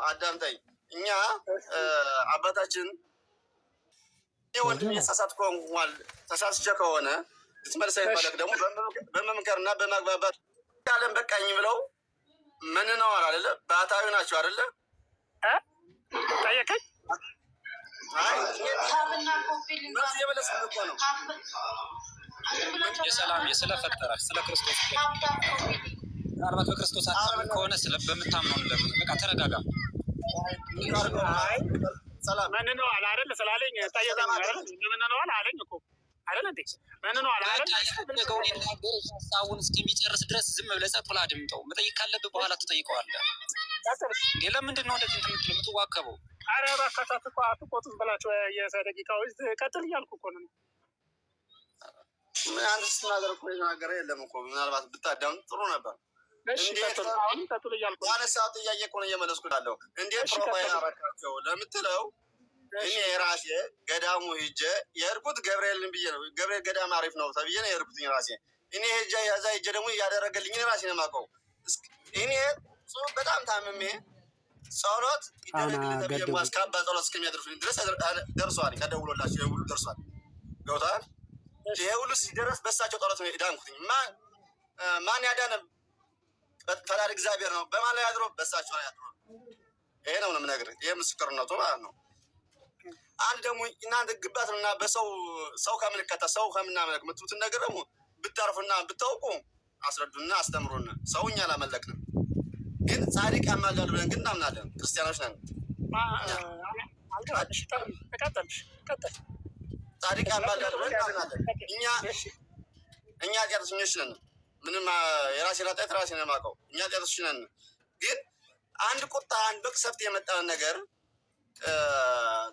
አዳምጠኝ። እኛ አባታችን ወንድም የተሳሳትኩ እንኳን ተሳስቼ ከሆነ ልትመልሰኝ ፈለግ ደግሞ በመምከርና በማግባባት ዓለም በቃኝ ብለው መንነዋል አይደለ? ባህታዊ ናቸው አይደለ? ጠየቀኝ። የመለስኩት እኮ ነው። የሰላም ስለፈጠረ ስለ ክርስቶስ ምናልባት በክርስቶስ አታምን ከሆነ በምታምነው እንለምን። በቃ ተረጋጋ። መንነዋል አይደል ስላለኝ ጠየቀኝ። መንነዋል አለኝ እኮ አይደል እንዴ? መንነዋል አይደል? የፈለገውን ይናገር። ሀሳቡን እስከሚጨርስ ድረስ ዝም ብለህ ጸጥ ብለህ አድምጠው። መጠየቅ ካለብህ በኋላ ትጠይቀዋለህ። ሌላ ምንድን ነው እንደዚህ እንትን የምትለው የምትዋከበው? ኧረ እባካችሁ አትቆጡም ብላችሁ የደቂቃዎች ቀጥል እያልኩ እኮ ነው። ምን አንተ ስትናገር እኮ የተናገረ የለም እኮ። ምናልባት ብታዳምጥ ጥሩ ነበር። እሺ ቀጥል፣ አሁን ቀጥል እያልኩ ነው። ያነሳው ጥያቄ እኮ ነው እየመለስኩ ያለው። እንዴት profile አረካቸው ለምትለው እኔ ራሴ ገዳሙ ሂጄ የሄድኩት ገብርኤልን ብዬ ነው። ገብርኤል ገዳም አሪፍ ነው ተብዬ ነው የሄድኩት ራሴ። እኔ ሄጄ ያዛ ሄጄ ደግሞ እያደረገልኝ ራሴ ነው የማውቀው። እኔ በጣም ታምሜ ጸሎት ይደረግልኝ ተብዬ እንኳን እስከ አባ ጸሎት እስከሚያደርሱልኝ ድረስ ደርሷል። ተደውሎላቸው ይሄ ሁሉ ደርሷል። ገብቶሃል? ይሄ ሁሉ ሲደረስ በእሳቸው ጸሎት ነው የዳንኩትኝ። ማን ያዳነ? ፈጣሪ እግዚአብሔር ነው። በማን ላይ አድሮ? በእሳቸው ላይ አድሮ። ይሄ ነው የምነግርህ። ይሄ ምስክርነቱ ማለት ነው። አንድ ደግሞ እናንተ ግባትና በሰው ሰው ከምንከታ ሰው ከምናመለክ የምትሉትን ነገር ደግሞ ብታርፉና ብታውቁ አስረዱና አስተምሩን። ሰው እኛ አላመለክንም፣ ግን ጻድቅ ያማልዳሉ ብለን ግን እናምናለን። ክርስቲያኖች ነን። ጻድቅ ያማልዳሉ ብለን እናምናለን። እኛ ኃጢአተኞች ነን። ምንም የራሴን ኃጢአት ራሴ ነው የማውቀው። እኛ ኃጢአተኞች ነን። ግን አንድ ቁጣ አንድ መቅሰፍት የመጣን ነገር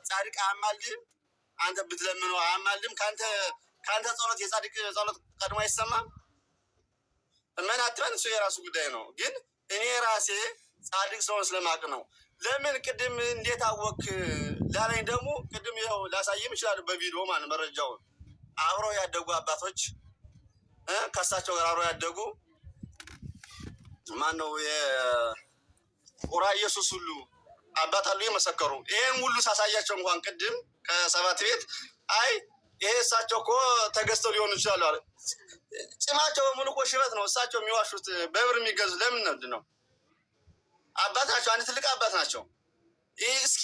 ጻድቅ አያማልድም። አንተ ብትለምነው አያማልድም። ከአንተ ጸሎት የጻድቅ ጸሎት ቀድሞ አይሰማም። እመን አትመን እሱ የራሱ ጉዳይ ነው። ግን እኔ ራሴ ጻድቅ ሰውን ስለማቅ ነው። ለምን ቅድም እንዴት አወክ ላለኝ ደግሞ ቅድም ይኸው ላሳይም ይችላሉ በቪዲዮ ማለት መረጃውን አብረው ያደጉ አባቶች ከእሳቸው ጋር አብረው ያደጉ ማን ነው የቁራ ኢየሱስ ሁሉ አባት አሉ የመሰከሩ። ይሄን ሁሉ ሳሳያቸው እንኳን ቅድም ከሰባት ቤት አይ ይሄ እሳቸው እኮ ተገዝተው ሊሆኑ ይችላሉ አለ። ጭማቸው በሙሉ እኮ ሽበት ነው። እሳቸው የሚዋሹት በብር የሚገዙ ለምን ነው? አባት ናቸው። አንድ ትልቅ አባት ናቸው።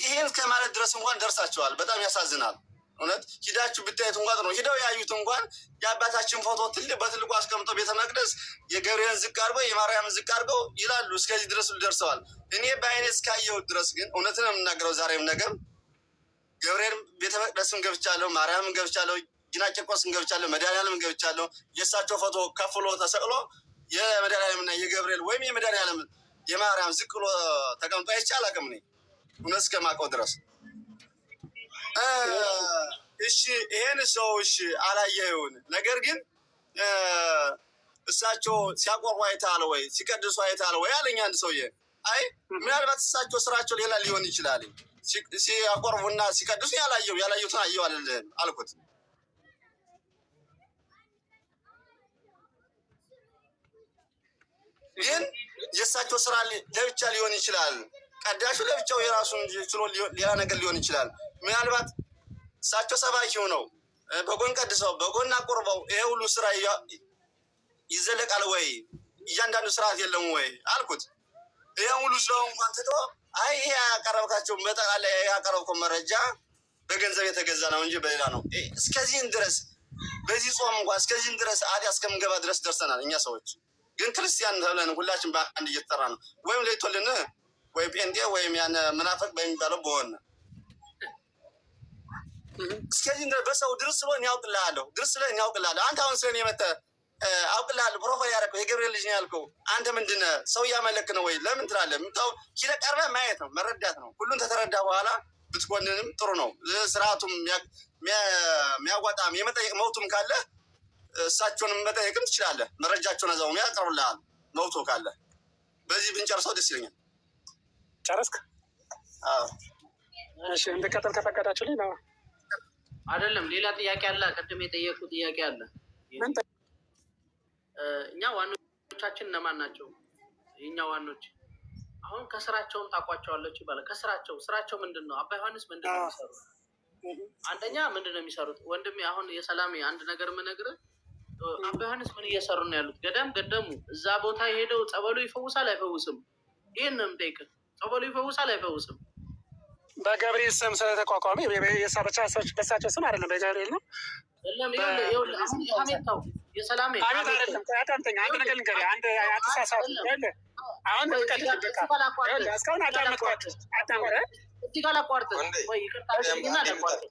ይሄን ከማለት ድረስ እንኳን ደርሳቸዋል። በጣም ያሳዝናል። እውነት ሂዳችሁ ብታዩት እንኳን ነው። ሂደው ያዩት እንኳን የአባታችን ፎቶ ትልቅ በትልቁ አስቀምጠው ቤተ መቅደስ የገብርኤልን ዝቅ አድርገው የማርያምን ዝቅ አድርገው ይላሉ። እስከዚህ ድረስ ደርሰዋል። እኔ በአይኔ እስካየሁት ድረስ ግን እውነትን ነው የምናገረው። ዛሬም ነገር ገብርኤል ቤተ መቅደስም ገብቻለሁ፣ ማርያምም ገብቻለሁ፣ ጊና ቂርቆስም ገብቻለሁ፣ መድኃኒዓለምም ገብቻለሁ። የእሳቸው ፎቶ ከፍሎ ተሰቅሎ የመድኃኒዓለምና የገብርኤል ወይም የመድኃኒዓለም የማርያም ዝቅ ብሎ ተቀምጦ አይቼ አላውቅም እኔ እውነት እስከማውቀው ድረስ። እሺ ይሄን ሰው እሺ አላየኸውን፣ ነገር ግን እሳቸው ሲያቆርቡ አይተሃል ወይ ሲቀድሱ አይተሃል ወይ አለኝ አንድ ሰውዬ። አይ ምናልባት እሳቸው ስራቸው ሌላ ሊሆን ይችላል፣ ሲያቆርቡና ሲቀድሱ ያላየው ያላየሁትን አየሁ አልልህም አልኩት። ግን የእሳቸው ስራ ለብቻ ሊሆን ይችላል፣ ቀዳሹ ለብቻው የራሱን ችሎ ሌላ ነገር ሊሆን ይችላል። ምናልባት እሳቸው ሰባኪ ሆነው በጎን ቀድሰው በጎን አቆርበው ይሄ ሁሉ ስራ ይዘለቃል ወይ? እያንዳንዱ ስርዓት የለም ወይ አልኩት። ይሄ ሁሉ ስራው እንኳን ትቶ አይ ይሄ ያቀረብካቸው በጠቃላይ ያቀረብከው መረጃ በገንዘብ የተገዛ ነው እንጂ በሌላ ነው። እስከዚህን ድረስ በዚህ ጾም እንኳን እስከዚህን ድረስ አዲ እስከምንገባ ድረስ ደርሰናል። እኛ ሰዎች ግን ክርስቲያን ተብለን ሁላችን በአንድ እየተጠራ ነው። ወይም ለይቶልን ወይ ጴንጤ ወይም ያን መናፈቅ በሚባለው በሆነ እስከዚህ በሰው ድርስ ብሎ እኔ አውቅልሃለሁ፣ ድርስ ብለህ እኔ አውቅልሃለሁ። አንተ አሁን ስለኔ መተህ አውቅልሃለሁ profile ያደረከው የገብርኤል ልጅ ነው ያልከው አንተ ምንድን ነህ? ሰው እያመለክ ነው ወይ ለምን ትላለህ? የምታው ሂደህ ቀርበህ ማየት ነው መረዳት ነው። ሁሉን ተተረዳ በኋላ ብትኮንንም ጥሩ ነው። ስርዓቱም የሚያዋጣም የመጠየቅ መብቱም ካለ እሳቸውንም መጠየቅም ትችላለህ። መረጃቸውን እዛው ያቀርቡልሃል መብቱ ካለ። በዚህ ብንጨርሰው ደስ ይለኛል። ጨረስክ? አዎ። እሺ እንድቀጥል ከፈቀዳችሁልኝ ነው። አይደለም ሌላ ጥያቄ አለ። ቅድም የጠየቁ ጥያቄ አለ። ምን እኛ ዋኖቻችን እነማን ናቸው? የእኛ ዋኖች አሁን ከስራቸውም ታውቋቸዋለች ይባላል። ከስራቸው ስራቸው ምንድን ነው? አባ ዮሐንስ ምንድን ነው የሚሰሩት? አንደኛ ምንድን ነው የሚሰሩት? ወንድሜ አሁን የሰላሜ አንድ ነገር የምነግርህ አባ ዮሐንስ ምን እየሰሩ ነው ያሉት? ገዳም ገደሙ። እዛ ቦታ ሄደው ጸበሉ ይፈውሳል አይፈውስም? ይህን ነው የምጠይቅህ። ጸበሉ ይፈውሳል አይፈውስም? በገብርኤል ስም ስለተቋቋመ በሳቸው ስም አይደለም፣ በገብርኤል ነው። የሰላሜ አቤት አይደለም። አዳምጠኝ፣ አንድ ነገር ልንገርህ። አንድ አትሳሳት። አሁን እስካሁን አዳመጥኳቸው። አዳምጠህ እዚህ ጋር ላቋርጥህ ወይ ይቅርታ አድርግልኝና ላቋርጥህ።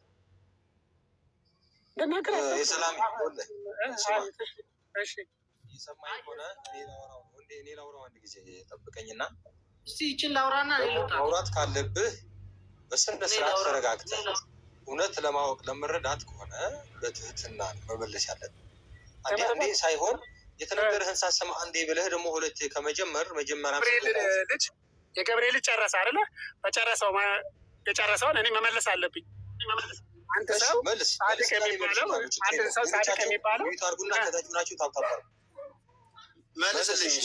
የሰማኝ ከሆነ እኔ ላውራው አንድ ጊዜ ጠብቀኝና እስቲ ይችን ላውራና ማውራት ካለብህ በስነ ስርዓት ተረጋግተህ እውነት ለማወቅ ለመረዳት ከሆነ በትህትና መመለስ ያለብህ። አንዴ አንዴ ሳይሆን የተነገረህን ሳሰማ አንዴ ብለህ ደግሞ ሁለቴ ከመጀመር መጀመሪያ ልጅ የገብርኤል ልጅ ጨረሰ አይደለ? በጨረሰው የጨረሰውን እኔ መመለስ አለብኝ። አንድ ሰው ጻድቅ የሚባለው አንድ ሰው ጻድቅ የሚባለው አድርጉና ከታች ሆናችሁ tap tap አድርጉ። መልስልኝ።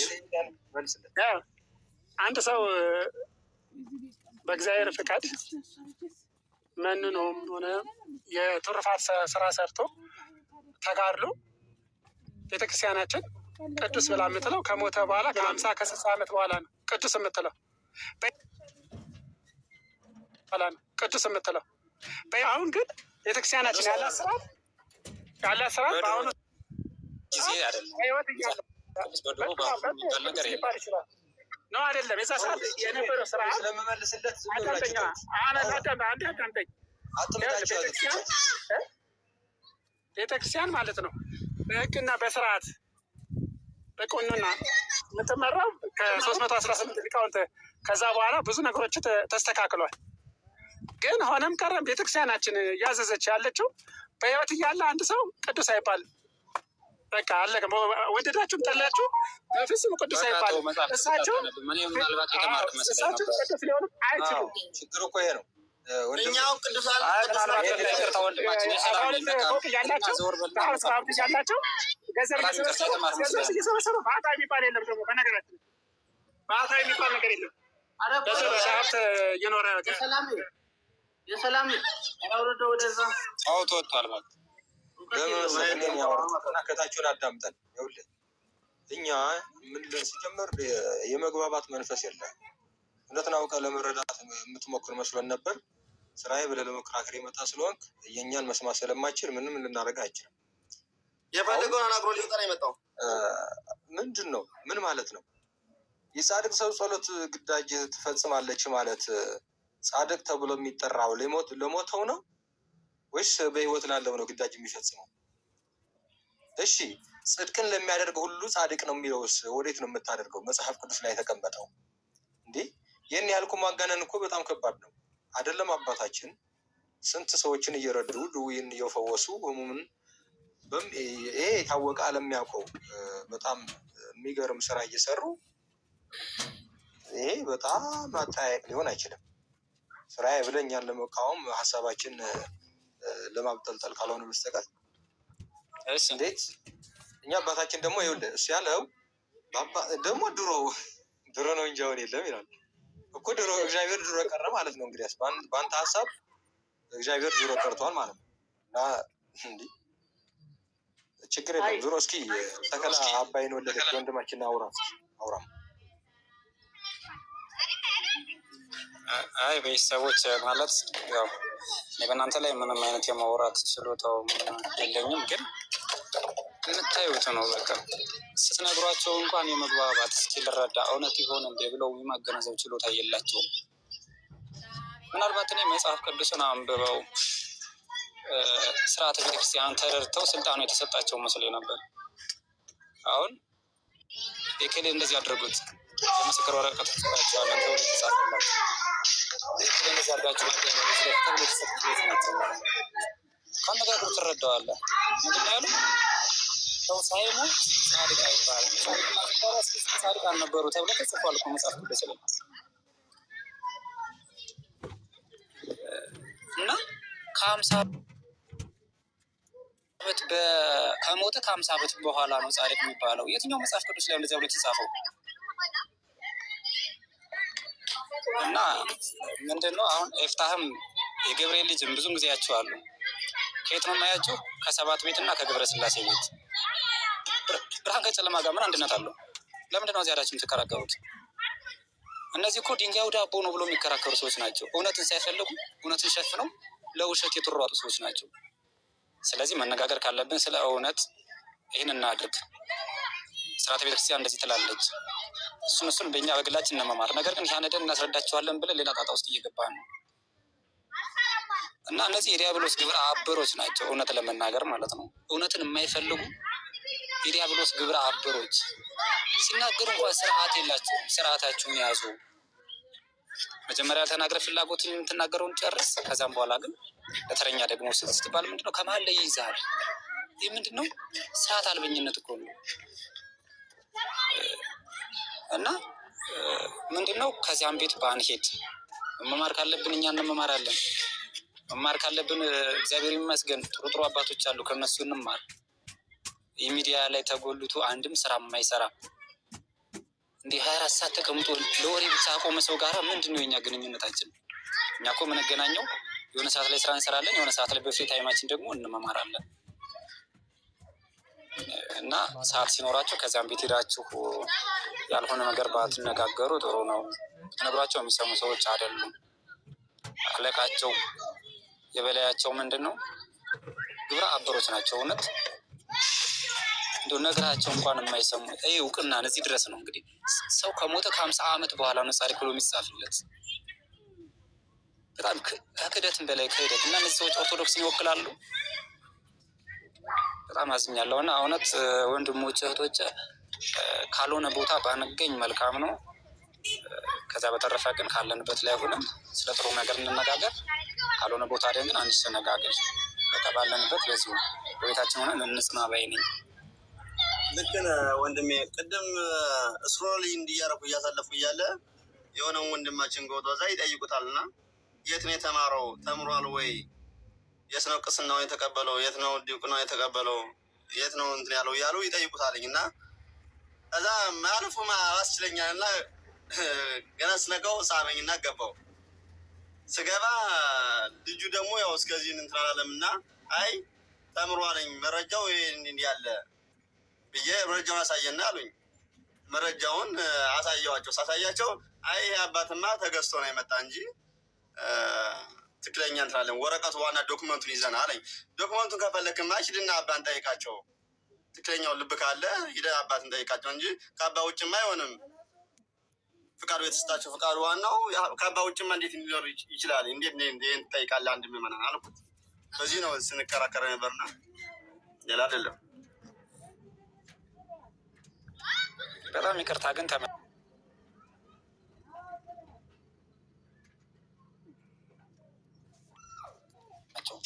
አንድ ሰው በእግዚአብሔር ፍቃድ መንኖም ሆነ የትሩፋት ስራ ሰርቶ ተጋድሎ ቤተክርስቲያናችን ቅዱስ ብላ የምትለው ከሞተ በኋላ ከ50 ከ60 ዓመት በኋላ ነው ቅዱስ የምትለው በኋላ ነው ቅዱስ የምትለው። አሁን ግን ቤተክርስቲያናችን ያላት ስርዓት ያላት ስርዓት በአሁኑ ህይወት እያለ ሊባል ይችላል ነው አይደለም። የዛ ሰዓት የነበረው ስርዓት አዳምጠኝ፣ አንዴ አዳምጠኝ። ቤተክርስቲያን ማለት ነው በህግና በስርዓት በቆኖና የምትመራው ከ318 ሊቃውንት ከዛ በኋላ ብዙ ነገሮች ተስተካክሏል። ግን ሆነም ቀረም ቤተክርስቲያናችን እያዘዘች ያለችው በህይወት እያለ አንድ ሰው ቅዱስ አይባልም። በቃ አለቀ። ወደዳችሁም ጠላችሁ በፍጹም ቅዱስ አይባልም። እሳቸው እሳቸው ቅዱስ ሊሆኑ አይችሉም። ችግሩ እኮ ይሄ ነው። እኛው ቅዱሳን ፎቅ እያላቸው ሀብት እያላቸው ገንዘብ እየሰበሰቡ ባህታ የሚባል የለም። ደግሞ በነገራችን ባህታ የሚባል ነገር የለም። ገንዘብ ሀብት እየኖረ የሰላም አውርዶ ወደዛ አውቶ ወጥቷል ማለት ለምን ከታችሁን አዳምጠን ይኸውልህ፣ እኛ ምን ሲጀምር የመግባባት መንፈስ የለም። እውነትን አውቀህ ለመረዳት የምትሞክር መስሎን ነበር። ስራዬ ብለህ ለመከራከር የመጣ ስለሆንክ የእኛን መስማት ስለማይችል ምንም ልናደርግ አይችልም። የፈለገውን አናግሮ ሊወጣ ነው የመጣው። ምንድን ነው? ምን ማለት ነው? የጻድቅ ሰው ጸሎት ግዳጅ ትፈጽማለች ማለት ጻድቅ ተብሎ የሚጠራው ለሞተው ነው ወይስ በህይወት ላለው ነው ግዳጅ የሚፈጽመው? እሺ ጽድቅን ለሚያደርግ ሁሉ ጻድቅ ነው የሚለውስ ወዴት ነው የምታደርገው? መጽሐፍ ቅዱስ ላይ የተቀመጠው እንዴ? ይህን ያህል እኮ ማጋነን እኮ በጣም ከባድ ነው። አይደለም አባታችን ስንት ሰዎችን እየረዱ ድውይን እየፈወሱ ህሙምን፣ ይሄ የታወቀ ዓለም ያውቀው በጣም የሚገርም ስራ እየሰሩ ይሄ በጣም አጠያየቅ ሊሆን አይችልም። ስራዬ ብለህ እኛን ለመቃወም ሀሳባችን ለማብጠልጠል ካልሆነ በስተቀር እንዴት እኛ አባታችን ደግሞ ይኸውልህ እሱ ያለው ደግሞ ድሮ ድሮ ነው እንጂ አሁን የለም ይላል እኮ። ድሮ እግዚአብሔር ድሮ ቀረ ማለት ነው። እንግዲያስ በአንተ ሀሳብ እግዚአብሔር ድሮ ቀርቷል ማለት ነው። እና እንዲህ ችግር የለም። ዞሮ እስኪ ተከላ አባይን ወለደች ወንድማችን አውራ አውራ። አይ ቤተሰቦች ማለት ያው እኔ በእናንተ ላይ ምንም አይነት የማውራት ችሎታው የለኝም፣ ግን የምታዩት ነው። በቃ ስትነግሯቸው እንኳን የመግባባት እስኪ ልረዳ እውነት ይሆን እንዴ ብለው የማገናዘብ ችሎታ የላቸውም። ምናልባት እኔ መጽሐፍ ቅዱስን አንብበው ስርዓተ ቤተክርስቲያን ተረድተው ስልጣኑ የተሰጣቸው መስሎኝ ነበር። አሁን የክል እንደዚህ አድርጉት የምስክር ወረቀት ተሰጣቸዋለን ተብሎ የተጻፈላቸው የክል እንደዚህ አድርጋችሁ ተብሎ የተሰጡት ናቸው። ከአነጋገሩ ትረዳዋለህ። ምንድን ነው ያሉ? ሰው ሳይሞት ጻድቅ አይባልም። ጻድቃን ነበሩ ተብሎ ተጽፏል እኮ መጽሐፍ ቅዱስ ላይ። እና ከ50 ዓመት ከሞተ ከ50 ዓመት በኋላ ነው ጻድቅ የሚባለው። የትኛው መጽሐፍ ቅዱስ ላይ እንደዚያ ብሎ የተጻፈው? እና ምንድን ነው አሁን ኤፍታህም የገብርኤል ልጅም ብዙ ጊዜ ያቸዋሉ። ከየት ነው የማያቸው? ከሰባት ቤት እና ከግብረ ስላሴ ቤት። ብርሃን ከጨለማ ጋር ምን አንድነት አለው? ለምንድን ነው እዚህ ያላችሁ የምትከራከሩት? እነዚህ እኮ ድንጋዩ ዳቦ ነው ብሎ የሚከራከሩ ሰዎች ናቸው። እውነትን ሳይፈልጉ እውነትን ሸፍነው ለውሸት የተሯሯጡ ሰዎች ናቸው። ስለዚህ መነጋገር ካለብን ስለ እውነት ይህን እናድርግ። ስርዓተ ቤተክርስቲያን እንደዚህ ትላለች። እሱን በእኛ በግላችን እንመማር። ነገር ግን ያነደን እናስረዳቸዋለን ብለን ሌላ ጣጣ ውስጥ እየገባ ነው እና እነዚህ የዲያብሎስ ግብረ አበሮች ናቸው። እውነት ለመናገር ማለት ነው። እውነትን የማይፈልጉ የዲያብሎስ ግብረ አበሮች ሲናገሩ እንኳን ስርዓት የላቸውም። ስርዓታችሁን ያዙ። መጀመሪያ ተናግረ ፍላጎትን የምትናገረውን ጨርስ። ከዛም በኋላ ግን ለተረኛ ደግሞ ስትባል ምንድነው ከመሀል ላይ ይይዛል። ይህ ምንድነው? ስርዓት አልበኝነት እኮ ነው። እና ምንድነው ከዚያም ቤት ባንሄድ መማር ካለብን እኛ እንመማራለን። መማር ካለብን እግዚአብሔር ይመስገን ጥሩ ጥሩ አባቶች አሉ፣ ከነሱ እንማር። የሚዲያ ላይ ተጎልቶ አንድም ስራ የማይሰራ እንዲህ 24 ሰዓት ተቀምጦ ለወሬ ብቻ ያቆመ ሰው ጋራ ምንድን ነው የኛ ግንኙነታችን? እኛ እኮ የምንገናኘው የሆነ ሰዓት ላይ ስራ እንሰራለን፣ የሆነ ሰዓት ላይ በ free time ኣችን ደግሞ እንመማራለን። እና ሰዓት ሲኖራቸው ከዚያም ቤት ሄዳችሁ ያልሆነ ነገር ባትነጋገሩ ጥሩ ነው። ብትነግሯቸው የሚሰሙ ሰዎች አይደሉም። አለቃቸው የበላያቸው ምንድን ነው ግብረ አበሮች ናቸው። እውነት እንደው ነግራቸው እንኳን የማይሰሙ ይህ እውቅና እዚህ ድረስ ነው። እንግዲህ ሰው ከሞተ ከ50 ዓመት በኋላ ነው ጻድቅ ብሎ የሚጻፍለት። በጣም ከክህደትም በላይ ክህደት እና እነዚህ ሰዎች ኦርቶዶክስን ይወክላሉ። በጣም አዝኛለሁ። እና እውነት ወንድሞች እህቶች፣ ካልሆነ ቦታ ባንገኝ መልካም ነው። ከዛ በተረፈ ግን ካለንበት ላይ ሆነን ስለ ጥሩ ነገር እንነጋገር። ካልሆነ ቦታ ግን አንሸነጋገር። በቃ ባለንበት በዚሁ በቤታችን ሆነን እንጽና ባይ ነኝ። ልክ ነህ ወንድሜ። ቅድም scroll እንዲያረኩ እያሳለፍኩ እያለ የሆነውን ወንድማችን ገብቶ እዛ ይጠይቁታል እና የት ነው የተማረው? ተምሯል ወይ? የት ነው ቅስናውን የተቀበለው? የት ነው ዲቁናውን የተቀበለው? የት ነው እንትን ያለው እያሉ ይጠይቁታልኝ እና እዛ ማለፉ አስችለኛል እና ገና ስነካው ሳመኝ እና ገባው። ስገባ ልጁ ደግሞ ያው እስከዚህ እንትን አላለም እና አይ ተምሯለኝ መረጃው ይሄን ያለ ብዬ መረጃውን አሳየና አሉኝ። መረጃውን አሳየዋቸው። ሳሳያቸው አይ ይሄ አባትማ ተገዝቶ ነው የመጣ እንጂ ትክክለኛ እንትን አለን ወረቀቱ ዋና document ኡን ይዘና አለኝ። document ኡን ከፈለክማ ሂድና አባን ጠይቃቸው፣ ትክክለኛው ልብ ካለ ሂደህ አባትን ጠይቃቸው እንጂ ከአባ ውጭማ አይሆንም። ፍቃዱ የተሰጣቸው ፍቃዱ ዋናው ከአባ ውጭማ እንዴት ሊኖር ይችላል? እንዴት ይሄን ትጠይቃለህ? አንድ ምዕመናን አልኩት። በዚህ ነው ስንከራከረ ነበርና ሌላ አይደለም። በጣም ይቅርታ ግን ናቸው።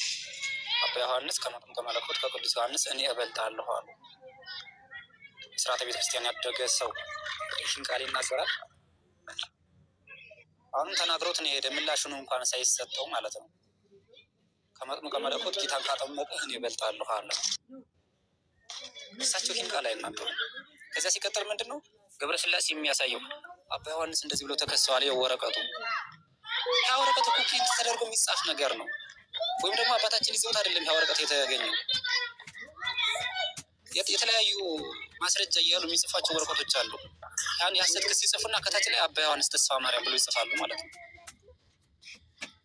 አባ ዮሐንስ ከመጥምቀ መለኮት ከቅዱስ ዮሐንስ እኔ እበልጣለሁ አሉ። የስርዓተ ቤተክርስቲያን ያደገ ሰው ይህን ቃል ይናገራል። አሁንም ተናግሮት ነው የሄደ ምላሹን እንኳን ሳይሰጠው ማለት ነው። ከመጥምቀ መለኮት ጌታን ካጠመቀ እኔ እበልጣለሁ አለ። እሳቸው ይህን ቃል አይናገሩም። ከዚያ ሲቀጥል ምንድን ነው ገብረ ስላሴ የሚያሳየው አባ ዮሐንስ እንደዚህ ብለው ተከሰዋል። ይኸው ወረቀቱ ያ ወረቀት እኮ print ተደርጎ የሚጻፍ ነገር ነው። ወይም ደግሞ አባታችን ይዘውት አይደለም ያ ወረቀት የተገኘው። የተለያዩ ማስረጃ እያሉ የሚጽፏቸው ወረቀቶች አሉ። ያን የሐሰት ክስ ይጽፉና ከታች ላይ አባ ዮሐንስ ተስፋ ማርያም ብሎ ይጽፋሉ ማለት ነው።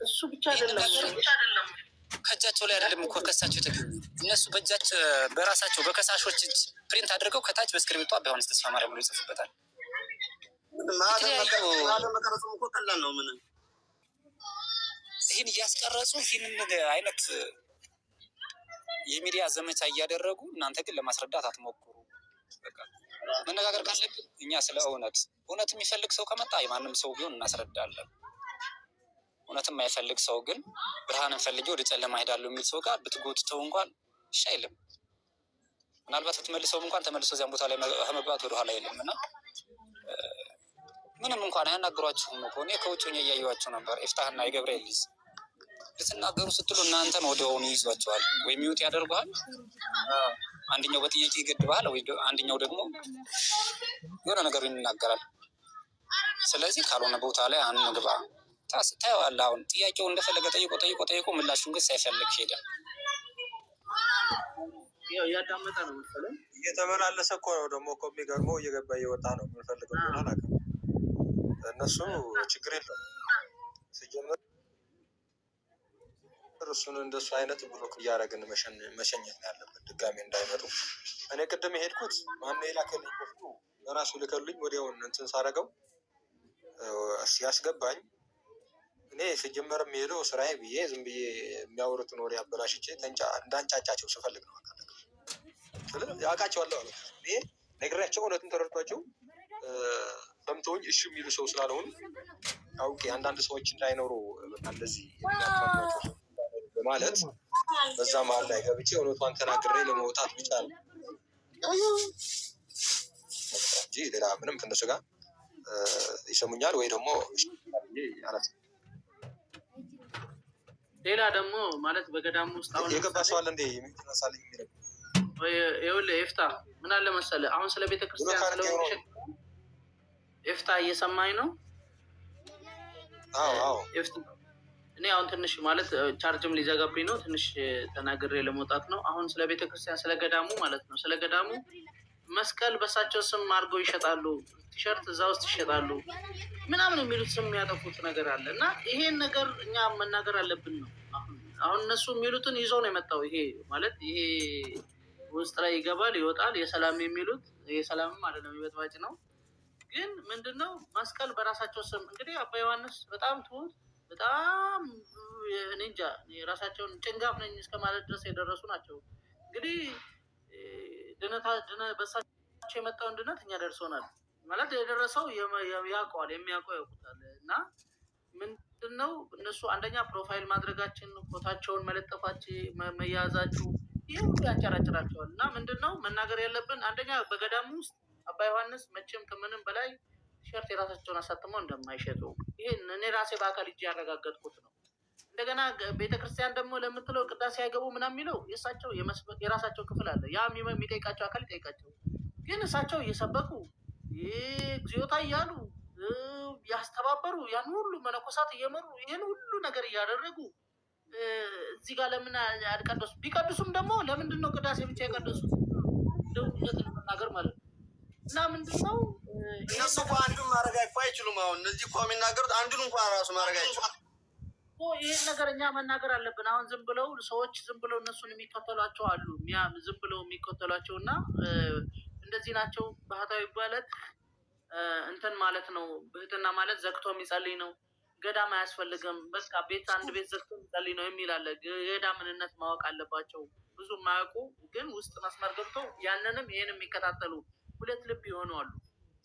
እሱ ብቻ አይደለም፣ ከእጃቸው ላይ አይደለም እኮ ከሳቸው የተገኘ እነሱ በእጃቸው በራሳቸው በከሳሾች እጅ print አድርገው ከታች በእስክሪብቶ አባ ዮሐንስ ተስፋ ማርያም ብሎ ይጽፉበታል። ማህተም መቀረጹም እኮ ቀላል ነው። ምን ይህን እያስቀረጹ ይህንን አይነት የሚዲያ ዘመቻ እያደረጉ እናንተ ግን ለማስረዳት አትሞክሩ። በቃ መነጋገር ካለብን እኛ ስለ እውነት እውነት የሚፈልግ ሰው ከመጣ የማንም ሰው ቢሆን እናስረዳለን። እውነት የማይፈልግ ሰው ግን ብርሃንን ፈልጌ ወደ ጨለማ ሄዳለሁ የሚል ሰው ጋር ብትጎትተው እንኳን እሺ አይልም። ምናልባት ብትመልሰውም እንኳን ተመልሶ እዚያን ቦታ ላይ ከመግባት ወደኋላ አይልም እና ምንም እንኳን አያናግሯችሁም እኮ እኔ ከውጭ ሆኜ እያየኋቸው ነበር። ኤፍታህና የገብርኤል ልጅ ልትናገሩ ስትሉ እናንተን ወዲያውኑ ይይዟቸዋል። ወይ mute ያደርጉሃል፣ አንደኛው በጥያቄ ይገድብሃል፣ ወይ አንደኛው ደግሞ የሆነ ነገር ይናገራል። ስለዚህ ካልሆነ ቦታ ላይ አንግባ። ታየዋለህ። አሁን ጥያቄው እንደፈለገ ጠይቆ ጠይቆ ጠይቆ ምላሹን ግን ሳይፈልግ ሄደ። እያዳመጠ ነው መሰለኝ። እየተመላለሰ እኮ ነው ደግሞ እኮ የሚገርመው እየገባ እየወጣ ነው። የምንፈልገው ሆነ አላውቅም። እነሱ ችግር የለውም ሲጀምር እሱን እንደሱ አይነት block እያደረግን መሸኘት ነው ያለብን፣ ድጋሜ እንዳይመጡ። እኔ ቅድም የሄድኩት ማነው የላከልኝ በፊቱ ለራሱ ልከልኝ ወዲያውን እንትን ሳደርገው ሲያስገባኝ እኔ ሲጀመር የሚሄደው ስራዬ ብዬ ዝም ብዬ የሚያወሩትን ወሬ አበላሽቼ እንዳንጫጫቸው ስፈልግ ነው። አውቃቸዋለሁ አለ እኔ ነግሬያቸው እውነቱን ተረድቷቸው ሰምተውኝ እሺ የሚሉ ሰው ስላልሆኑ አውቄ አንዳንድ ሰዎች እንዳይኖሩ በቃ እንደዚህ የሚያፋቸው በማለት በዛ መሀል ላይ ገብቼ እውነቷን ተናግሬ ለመውጣት ብቻ ነው እንጂ ሌላ ምንም ከእነሱ ጋር ይሰሙኛል ወይ ደግሞ ሌላ ደግሞ ማለት በገዳሙ ውስጥ አሁን የገባ ሰው አለ እንዴ የሚነሳልኝ የሚለው ይኸውልህ ኤፍታ ምን አለ መሰለህ፣ አሁን ስለ ቤተክርስቲያን ስለ ኤፍታ እየሰማኝ ነው? አዎ ኤፍታ እኔ አሁን ትንሽ ማለት ቻርጅም ሊዘጋብኝ ነው። ትንሽ ተናግሬ ለመውጣት ነው። አሁን ስለ ቤተክርስቲያን ስለ ገዳሙ ማለት ነው። ስለ ገዳሙ መስቀል በሳቸው ስም አድርገው ይሸጣሉ፣ ቲሸርት እዛ ውስጥ ይሸጣሉ ምናምን የሚሉት ስም የሚያጠፉት ነገር አለ እና ይሄን ነገር እኛ መናገር አለብን ነው። አሁን እነሱ የሚሉትን ይዞ ነው የመጣው። ይሄ ማለት ይሄ ውስጥ ላይ ይገባል ይወጣል። የሰላም የሚሉት የሰላምም አይደለም የበጥባጭ ነው። ግን ምንድነው መስቀል በራሳቸው ስም እንግዲህ አባ ዮሐንስ በጣም ትሁት በጣም እኔ እንጃ ራሳቸውን ጭንጋፍ ነኝ እስከ ማለት ድረስ የደረሱ ናቸው። እንግዲህ በሳቸው የመጣውን ድነት እኛ ደርሶናል ማለት የደረሰው ያውቀዋል፣ የሚያውቀው ያውቁታል። እና ምንድነው እነሱ አንደኛ profile ማድረጋችን፣ ፎታቸውን መለጠፋችን፣ መያዛችሁ ይህ ሁሉ ያንጨራጭራቸዋል። እና ምንድነው መናገር ያለብን አንደኛ በገዳሙ ውስጥ አባ ዮሐንስ መቼም ከምንም በላይ ቲሸርት የራሳቸውን አሳትመው እንደማይሸጡ ይሄን እኔ ራሴ በአካል እጅ ያረጋገጥኩት ነው። እንደገና ቤተክርስቲያን ደግሞ ለምትለው ቅዳሴ አይገቡ ምናምን የሚለው የእሳቸው የራሳቸው ክፍል አለ። ያ የሚጠይቃቸው አካል ይጠይቃቸው። ግን እሳቸው እየሰበኩ እግዚኦታ እያሉ ያስተባበሩ ያን ሁሉ መነኮሳት እየመሩ ይህን ሁሉ ነገር እያደረጉ እዚህ ጋር ለምን አልቀደሱ? ቢቀድሱም ደግሞ ለምንድን ነው ቅዳሴ ብቻ የቀደሱት? እውነት ለመናገር ማለት ነው። እና ምንድን ነው እነሱ እኮ አንዱን ማድረግ እኮ አይችሉም። አሁን እነዚህ እኮ የሚናገሩት አንዱን እንኳን ራሱ ማድረግ አይችሉም። ይህን ነገር እኛ መናገር አለብን። አሁን ዝም ብለው ሰዎች ዝም ብለው እነሱን የሚከተሏቸው አሉ። ዝም ብለው የሚከተሏቸው እና እንደዚህ ናቸው። ባህታዊ ማለት እንትን ማለት ነው። ብህትና ማለት ዘግቶ የሚጸልይ ነው። ገዳም አያስፈልግም። በቃ ቤት አንድ ቤት ዘግቶ የሚጸልይ ነው የሚል አለ። ገዳምንነት ማወቅ አለባቸው። ብዙ የማያውቁ ግን ውስጥ መስመር ገብተው ያንንም ይህንም የሚከታተሉ ሁለት ልብ የሆኑ አሉ።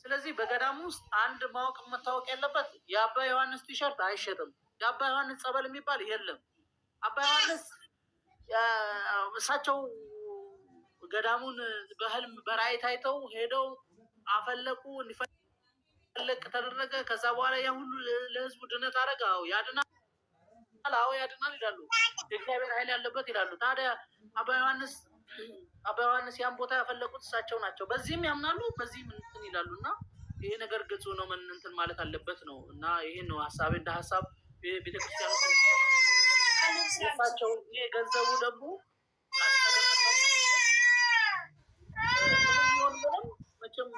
ስለዚህ በገዳሙ ውስጥ አንድ ማወቅ መታወቅ ያለበት የአባ ዮሐንስ ቲሸርት አይሸጥም። የአባ ዮሐንስ ጸበል የሚባል የለም። አባ ዮሐንስ እሳቸው ገዳሙን በህልም በራእይ ታይተው ሄደው አፈለቁ፣ እንዲፈለቅ ተደረገ። ከዛ በኋላ ያ ሁሉ ለህዝቡ ድነት አደረገ። አዎ ያድናል፣ አዎ ያድናል ይላሉ። የእግዚአብሔር ኃይል ያለበት ይላሉ። ታዲያ አባ ዮሐንስ ያን ቦታ ያፈለቁት እሳቸው ናቸው። በዚህም ያምናሉ፣ በዚህም እንትን ይላሉ። እና ይሄ ነገር ግልጽ ነው፣ ምን እንትን ማለት አለበት ነው። እና ይሄን ነው ሀሳቤ፣ እንደ ሀሳብ ቤተክርስቲያኑ እሳቸው ይሄ ገንዘቡ ደግሞ መቼም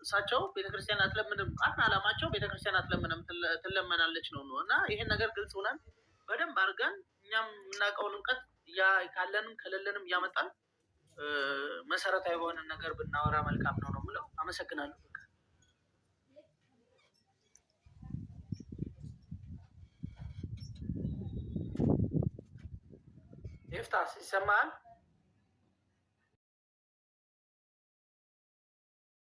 እሳቸው ቤተክርስቲያን አትለምንም፣ አንድ አላማቸው ቤተክርስቲያን አትለምንም ትለመናለች ነው ነው እና ይሄን ነገር ግልጽ ሆነን በደንብ አድርገን እኛም የምናውቀውን እውቀት ካለንም ከሌለንም እያመጣን መሰረታዊ የሆነ ነገር ብናወራ መልካም ነው ነው የምለው። አመሰግናለሁ። ይፍታስ ይሰማሃል?